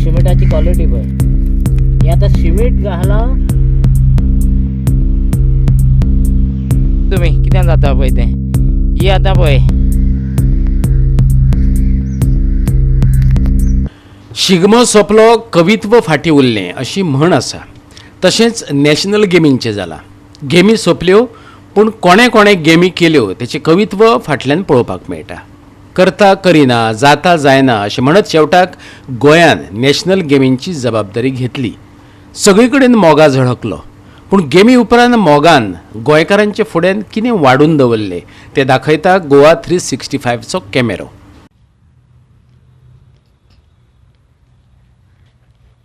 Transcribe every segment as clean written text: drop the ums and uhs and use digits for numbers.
शिमिटाची quality पळय. हे आतां शिमीट घालां तुमी कितें जाता पळय तें. ही आतां पळय शिगमो सोंपलो कवित्व फाटीं उरलें अशी म्हण आसा. तशेंच नॅशनल गेमींचें जालां. गेमी सोंपल्यो पूण कोणें कोणें गेमी केल्यो तेचें कवित्व फाटल्यान पळोवपाक मेळटा. करता करिना, जाता जायना अशें म्हणत शेवटाक गोंयान नॅशनल गेमींची जबाबदारी घेतली. सगळे कडेन मोगा झळकलो पूण गेमी उपरांत मोगान गोंयकारांचे फुड्यान कितें वाडून दवरलें तें दाखयता गोवा 365चो कॅमेरो.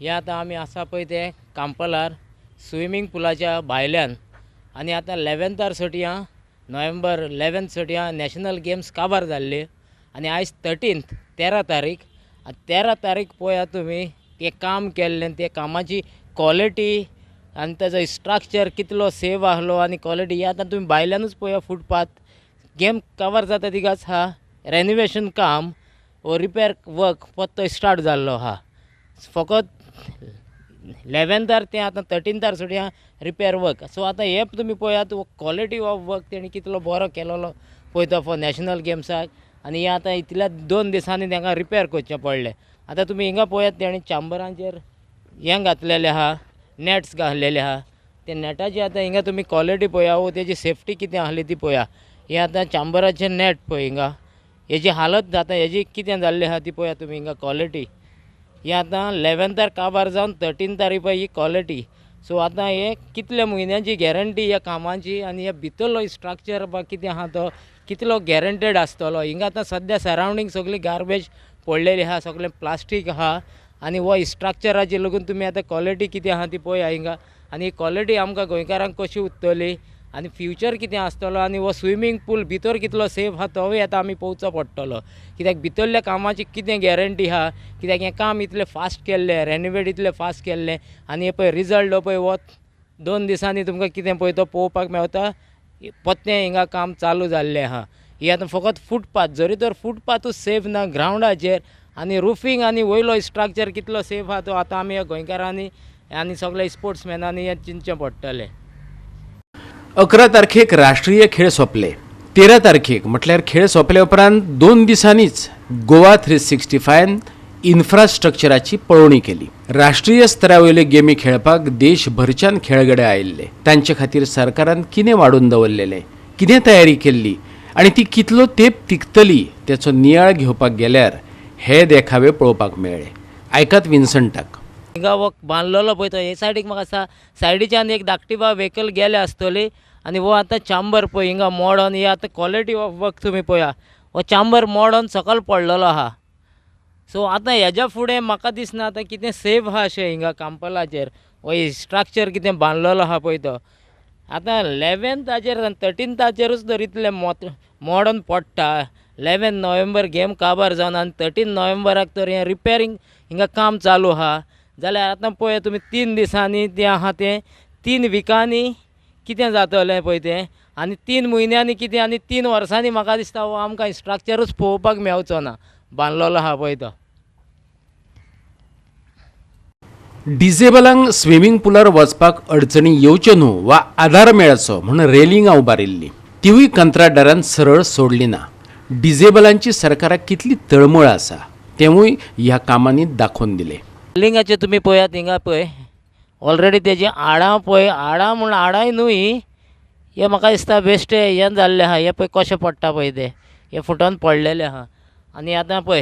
हे आतां आमी आसा पळय ते कांपालार स्विमींग पुलाच्या भायल्यान आनी आतां 11थार सटयां नोव्हेंबर 11 सटयां नॅशनल गेम्स काबार जाल्ले आनी आयज 13th 13 तारीख. 13 तारीख पळया तुमी तें काम केल्लें, ते कामाची क्वॉलिटी आनी ताजो स्ट्रक्चर कितलो सेव आहलो आनी क्वॉलिटी. हे आतां तुमी भायल्यानूच पळया फुटपाथ गेम कवर जाता तिगाच आहा. रेनोवेशन काम वो रिपेर वर्क परतो स्टार्ट जाल्लो आहा. फकत 11थार तें आतां 13थार सुटया रिपेर वर्क. सो आतां हे तुमी पळयात क्वॉलिटी ऑफ वर्क तेणी कितलो बरो केलोलो पळयता फॉर नॅशनल गेम्साक. आनी हे आतां इतल्या 2 दिसांनी तांकां रिपेर करचें पडलें. आतां तुमी हिंगा पळयात तेणी चांबरांचेर हें घातलेलें आहा, नॅट्स घातलेले आहा. ते नॅटाची आतां हिंगा तुमी क्वॉलिटी पळया वो तेजी सेफ्टी कितें आहली ती पळया. हे आतां चांबराचें नॅट पळय हिंगा हेजी हालत जाता, हेजी कितें जाल्ली आहा ती पळया तुमी हिंगा क्वॉलिटी. हे आतां 11थार काबार जावन 13थार पळय ही क्वॉलिटी. सो आतां हे कितल्या म्हयन्यांची गॅरंटी ह्या कामाची आनी ह्या भितरलो स्ट्रक्चर बा कितें आहा तो कितलो गॅरंटेड आसतलो. हिंगा आतां सद्या सरावंडींग सगळी गार्बेज पडलेली आहा, सगळें प्लास्टीक आहा आनी हो स्ट्रक्चराची लागून तुमी आतां क्वॉलिटी कितें आहा ती पळया हिंगा. आनी ही क्वॉलिटी आमकां गोंयकारांक कशी उरतली आनी फ्युचर कितें आसतलो आनी हो स्विमींग पूल भितर कितलो सेफ आहा तोवूय आतां आमी पळोवचो पडटलो. कित्याक भितरल्या कामाची कितें गॅरंटी आहा, कित्याक हें काम इतलें फास्ट केल्लें, रेनोवेट इतलें फास्ट केल्लें आनी हे पळय रिजल्ट पळय हो 2 दिसांनी तुमकां कितें पळय तो पळोवपाक मेवता. परतें हिंगा काम चालू जाल्लें आहा. ही आतां फकत फुटपाथ, जरी तर फुटपाथूच सेफ ना ग्रावंडाचेर आनी रुफींग आनी वयलो स्ट्रक्चर कितलो सेफ आहा तो आतां आमी ह्या गोंयकारांनी आनी सगल्या स्पोर्ट्समॅनांनी हें चिंतचें पडटलें. 11 तारखेक राष्ट्रीय खेळ सोंपले. 13 तारखेक म्हटल्यार खेळ सोंपले उपरांत 2 दिसांनीच गोवा 365 इन्फ्रास्ट्रक्चराची पळोवणी केली. राष्ट्रीय स्तरा वयल्यो गेमी खेळपाक देशभरच्यान खेळगडे आयिल्ले. तांचे खातीर सरकारान कितें वाडून दवरलेलें, कितें तयारी केल्ली आनी ती कितलो तेंप तिगतली तेचो नियाळ घेवपाक गेल्यार हे देखावे पळोवपाक मेळ्ळे. आयकात विन्संटाक. हिंगा हो बांदलेलो पळय तो हे सायडीक म्हाका दिसता सायडीच्यान एक धाकटी बा व्हेकल गेल्या आसतली आनी हो आतां चांबर पळय हिंगा मोडोन. ही आतां क्वॉलिटी ऑफ वर्क तुमी पळया, हो चांबर मोडोन सकयल पडलेलो आहा. सो आतां हेज्या फुडें म्हाका दिसना आतां कितें सेफ आहा अशें हिंगा कांपालाचेर हो स्ट्रक्चर कितें बांदलेलो आहा पळय तो. आतां 11थाचेर आनी 13थाचेरूच तर इतलें मोडोन पडटा. 11 नोव्हेंबर गेम काबार जावन आनी 13 नोव्हेंबराक तर हें रिपेरींग हिंगा काम चालू आहा. जाल्यार आतां पळय तुमी 3 दिसांनी तें आहा तें 3 विकांनी कितें जातलें पळय तें आनी 3 म्हयन्यांनी कितें आनी 3 वर्सांनी म्हाका दिसता हो आमकां स्ट्रक्चरूच पळोवपाक मेवचो ना बांदलेलो आहा पळय तो. डिजेबलांक स्विमींग पुलार वचपाक अडचणी येवच्यो न्हू वा आदार मेळचो म्हूण रेलिंगां उबारिल्लीं, तिवूय कंत्राटदारान सरळ सोडली ना. डिजेबलांची सरकाराक कितली तळमळ आसा तेवूय ह्या कामांनी दाखोवन दिलें. रेलिंगाचें तुमी पळयात हिंगा पळय ऑलरेडी तेजी आडां पळय, आडां म्हूण आडांय न्हू, हे म्हाका दिसता बेश्टें हें जाल्लें आहा. हें पळय कशें पडटा पळय तें, हें फुटोन पडलेलें आहा. आनी आतां पळय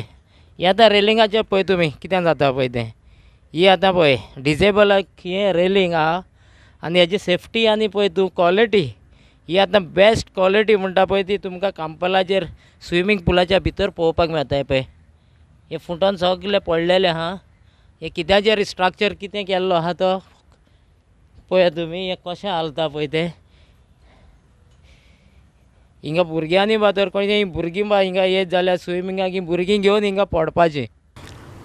हें आतां रेलिंगाचें पळय तुमी कितें जाता पळय तें. ही आतां पळय डिजेबलाक हें रेलिंग आहा आनी हेजी सेफ्टी आनी पळय तूं क्वॉलिटी, ही आतां बेस्ट क्वॉलिटी म्हणटा पळय ती तुमकां कांपालाचेर स्विमींग पुलाच्या भितर पळोवपाक मेळटा. हें पळय हें फुटोन सगळें पडलेलें आहा. हें कित्याचेर स्ट्रक्चर कितें केल्लो आहा तो पळया तुमी, हें कशें हालता पळय तें. हिंगा भुरग्यांनी बा तर खंय भुरगीं बा हिंगा येत जाल्यार स्विमिंगाक ही भुरगीं घेवन हिंगा पडपाचें.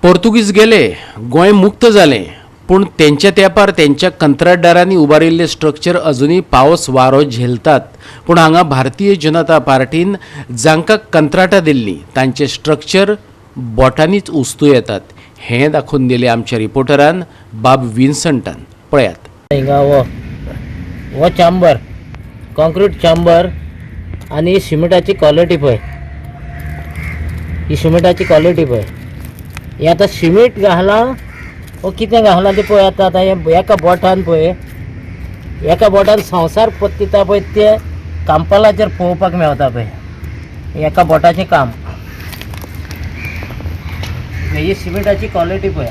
पोर्तुगीज गेले, गोंय मुक्त जालें, पूण तेंच्या तेंपार तेंच्या कंत्राटदारांनी उबारिल्ले स्ट्रक्चर अजुनूय पावस वारो झेलतात. पूण हांगा भारतीय जनता पार्टीन जांकां कंत्राटां दिल्लीं तांचें स्ट्रक्चर बोटांनीच उस्तू येतात. हें दाखोवन दिलें आमच्या रिपोर्टरान बाब विन्संटान. पळयात. हिंगा हो हो चांबर, कॉन्क्रीट चांबर आनी सिमेंटाची क्वॉलिटी पळय, ही सिमेंटाची क्वॉलिटी पळय. हें आतां सिमेंट घालां वो कितें घालां तें पळय. आतां आतां हें एका बोटान पळय, एका बोटान संवसार पत्तिता पळय, ते कांपालाचेर पळोवपाक मेवता पळय, एका बोटाचें काम. ही सिमेंटाची क्वॉलिटी पळय.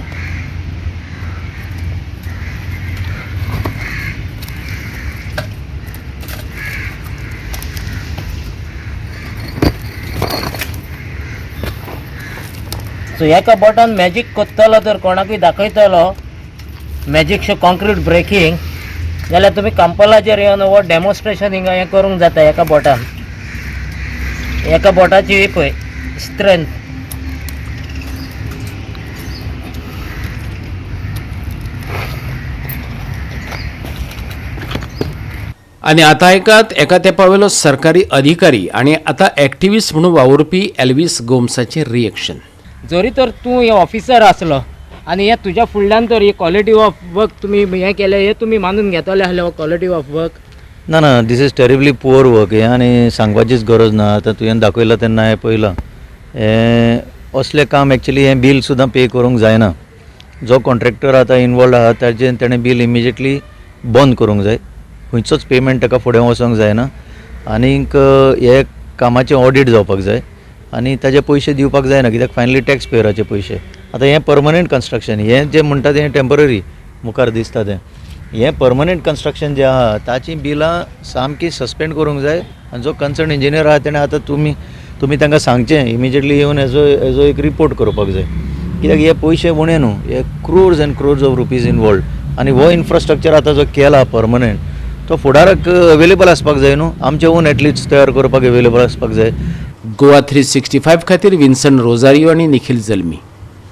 सो एका बोटान मॅजीक कोत्तलो तर कोणाकूय दाखयतलो मॅजीक शो कॉन्क्रीट ब्रेकींग जाल्यार तुमी कांपालाचेर येवन हो डेमॉन्स्ट्रेशन हिंगा हें करूंक जाता एका बोटान. एका बोटाची पळय स्ट्रेंथ. आनी आतां आयकात एका तेंपावेलो सरकारी अधिकारी आनी आतां एक्टिविस्ट म्हणून वावुरपी एल्वीस गोम्साचें रिएक्शन. जरी तर तूं हे ऑफिसर आसलो आनी हे तुज्या फुडल्यान तर ही क्वॉलिटी ऑफ वर्क तुमी हें केलें, हें तुमी मानून घेतले आसले हो क्वॉलिटी ऑफ वर्क? ना ना, this is terribly poor work. हें आनी सांगपाचीच गरज ना. आतां तुवें दाखयलां तेन्ना हांवें पळयलां, हें असलें काम एक्चुली हें बील सुद्दां पे करूंक जायना. जो कॉन्ट्रॅक्टर आतां इनवॉल्ड आहा ताजें तेणें बील इमिजिएटली बंद करूंक जाय. खंयचोच पेमेंट ताका फुडें वचोंक जायना. आनीक हे कामाचें ऑडीट जावपाक जाय आनी ताजे पयशे दिवपाक जायना, कित्याक फायनली टॅक्स पेयराचे पयशे. आतां हें परमनंट कन्स्ट्रक्शन, हें जें म्हणटा तें टेंपररी मुखार दिसता तें, हें परमनंट कन्स्ट्रक्शन जें आहा ताचीं बिलां सामकी सस्पेंड करूंक जाय. आनी जो कन्सर्न इंजिनियर आहा तेणें आतां तुमी तांकां सांगचें इमिजिएटली येवन हेजो एक रिपोर्ट करपाक जाय, कित्याक हे पयशे उणे न्हू, हे crores and crores of rupees involved. आनी हो इन्फ्रास्ट्रक्चर आतां जो केला परमनंट तो फुडाराक अवेलेबल आसपाक जाय न्हू, आमचे ओन एटलिस्ट तयार करपाक अवेलेबल आसपाक जाय. गोवा 365 खातीर विन्सन रोजारियो आनी निखील जल्मी.